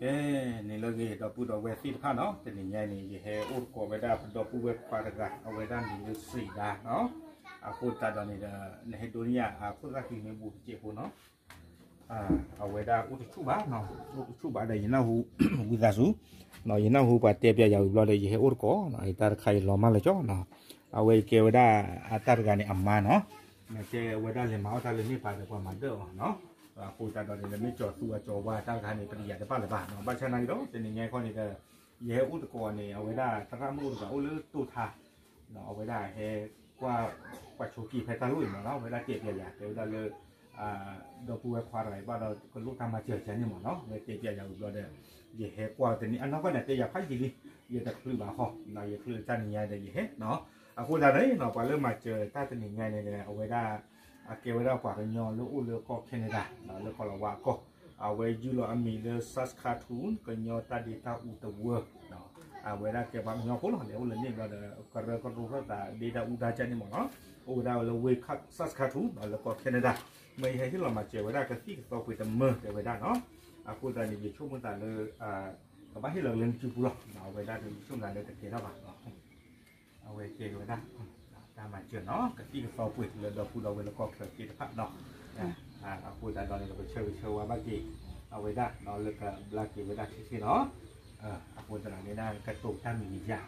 ကဲ, န့ၣ်လၢအဂ့ၤ ဒီပုၢ်ဒီဝဲၢ်သ့ၣ်တဖၣ်နီၤ, တနံၤညါအံၤန့ၣ် ယဟဲအိၣ်သကိးဝဲဒၣ်ပဒီပုၢ်ဝဲၢ်ခွါတဂၤ အဝဲဒၣ်မံၤလၢစံးဒါနီၤ, အဃိသတးဒီးန့ၣ်ဒီး နဟဲဒိးန့ၢ်ယၤအခိၣ်သၣ်ဃံမ့ၢ်ဘူးတစဲးဖိနီၤ, အဝဲဒၣ်အိၣ်တဆူၣ်ဘၣ်နီၤ, အိၣ်တဆူၣ်ဘၣ်ဒီးယနၢ်ဟူ ဝံသးစူၤ, ယနၢ်ဟူပှၤတဲပျးယၤဝံၤဘျီဒီး ယဟဲအိၣ်သကိးနီၤ, တၢ်တခါအံၤလီၤမၢ်လၢကၠီနီၤ, အဝဲကဲဝဲဒၣ်အတၢ်တဂၤန့ၣ်အမါနီၤ, မ့ၢ်တဲဝဲဒၣ်လဲၤမၤအီၣ်တၢ်လၢန့ၣ်ပာ်ဒီးပှၤမၤဒၢၣ်အီၤနီၤ, အဃိသတးဒီးန့ၣ် လၢမ့ၢ်ကၠီၤသူအကၠီၤဝါတၢ်တခါန့ၣ် ပတယာ်တဘၣ်လၢၤဘၣ်နီၤ, ဘၣ်ဆၣ်နာ်က့ဒီး တနံၤညါခီန့ၣ်ဒီး ယဟဲအိၣ်သကိးန့ၣ် အဝဲဒၣ်သရၣ်မုၣ်အိၣ်တဂၤအိၣ်လၢတိၢ်ထါ အဝဲဒၣ်ဟဲကွၢ် ကွၢ်ဆိက့ၤဖဲတၢ်လိၣ်အံၤမ့ၢ်နီၤ, အဝဲဒၣ်တဲပျးယၤ တဲဝဲဒၣ်လၢ ဒီပုၢ်ဝဲၢ်ခွါတဂၤအံၤဘၣ်ဒီး ကလိၣ်တၢ်မၤစၢၤကန့ၣ်မ့ၢ်နီၤ, အဝဲတဲပျးယၤဝံၤဘျီဒီး ယဟဲကွၢ်တနံၤ အနီၢ်ကီၢ်န့ၣ် တဲယၤဖးယံာ်လံ, ယတချုးဘၣ်ဃီ, ယချုးတၢ်နံၤညါဒီးယဟဲနီၤ, အဃိသတးန့ၣ်နီၤ ပှၤလၢမၤစၢၤတၢ်တနံၤညါန့ၣ် အဝဲဒၣ် အကဲဝဲဒၣ်ပှၤကညီလၢအိၣ်လၢကီၢ် Canada လၢကီၢ်လီၤဝါအကီၢ်, အဝဲယုၢ်လီၤအမံၤလၢ Saskatoon ကညီတၢ်ဒ့တၢ်အူတဝၢ အဝဲဒၣ်ကဲပှၤကညီဖိလီၤ, လဲၤအိၣ်လၢန့ၣ်ဘျီဒီး ကရၢကရိထီၣ်သးဒ့တၢ်အူတၢ်ကန့ၣ်မ့ၢ်နီၤ, အိၣ်ဝဲဒၣ်လၢ Waycott Saskatoon လၢကီၢ် Canada, မ့ၢ်ယဟဲဟ့ၣ်လီၤမၤစၢၤဝဲဒၣ်ကသံၣ်ကသီပှ့ၤတမၢတဲဝဲဒၣ်နီၤ, အဃိသတးန့ၣ် ယဆိကမိၣ်သးလၢ ကဘၣ်ဟ့ၣ်လီၤက့ၤလၢနစုပူၤလီၤ, အဝဲဒၣ်ဒီးယဆိကမိၣ်သးလၢတကဲထီၣ်ဘၣ် အဝဲကဲဝဲဒၣ် တၢ်မၤစၢၤနီၤ ကသံၣ်ကသီပှ့ၤလၢဒီပုၢ်ဒီဝဲၢ်လၢကီၢ်ချၢသ့ၣ်တဖၣ်နီၤ, အဃိသတးဒီးန့ၣ် ပကဆၢဂ့ၤဆၢဝါဘၣ်က့ၤ အဝဲဒၣ် လၢကဘျါက့ၤဝဲဒၣ်ခဲခဲနီၤ, အဃိသတးန့ၣ် ကတိၤတၢ်မံၤမံၤယါ,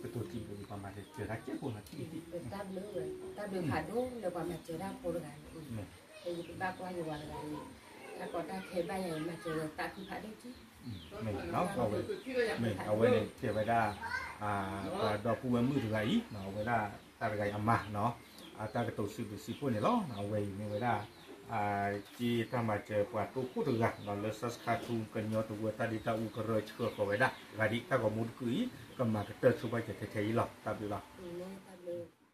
ကတိၤတံၢ်ဘျုးပှၤမၤစၢၤတၢ်ကဲဖိနီၤ, တၢ်ဘျုး, တၢ်ဘျုးဖးဒိၣ်လၢပှၤမၤစၢၤတၢ်ဖိတဂၤန့ၣ်, ယကဘၣ်ကွၢ်ယဝၤတဂၤန့ၣ်, တၢ်ကီတၢ်ခဲဘၣ်ယၤ ယမၤစၢၤလၢတၢ်ဖုဖးဒိၣ်က့ မ့ၢ်နီၤ, မ့ၢ်အဝဲန့ၣ်တဲဝဲဒၣ် ပှၤဒီပုၢ်ဝဲၢ်မုၣ်တဂၤအံၤ အဝဲဒၣ်တၢ်တဂၤအံၤအမါနီၤ, အတၢ်ကတိၤစံးဘျုးစံးဖှိၣ်န့ၣ်လီၤ, အဝဲအံၤမ့ၢ်ဝဲဒၣ် က့တၢ်မၤစၢၤပှၤတိခိၣ်တဂၤနီၤ လၢ Saskatoon ကညီတဝၢတၢ်ဒ့တၢ်အူကရၢဆှၢဃီၤဝဲဒၣ် ဂၤဒ်တၢ်ဂီၤမူတကုာ်အံၤ ကမၤကတၢၢ်ဆိပာ်စၢၤထဲထဲအံၤလီၤ, တၢ်ဘျုးလီၤ.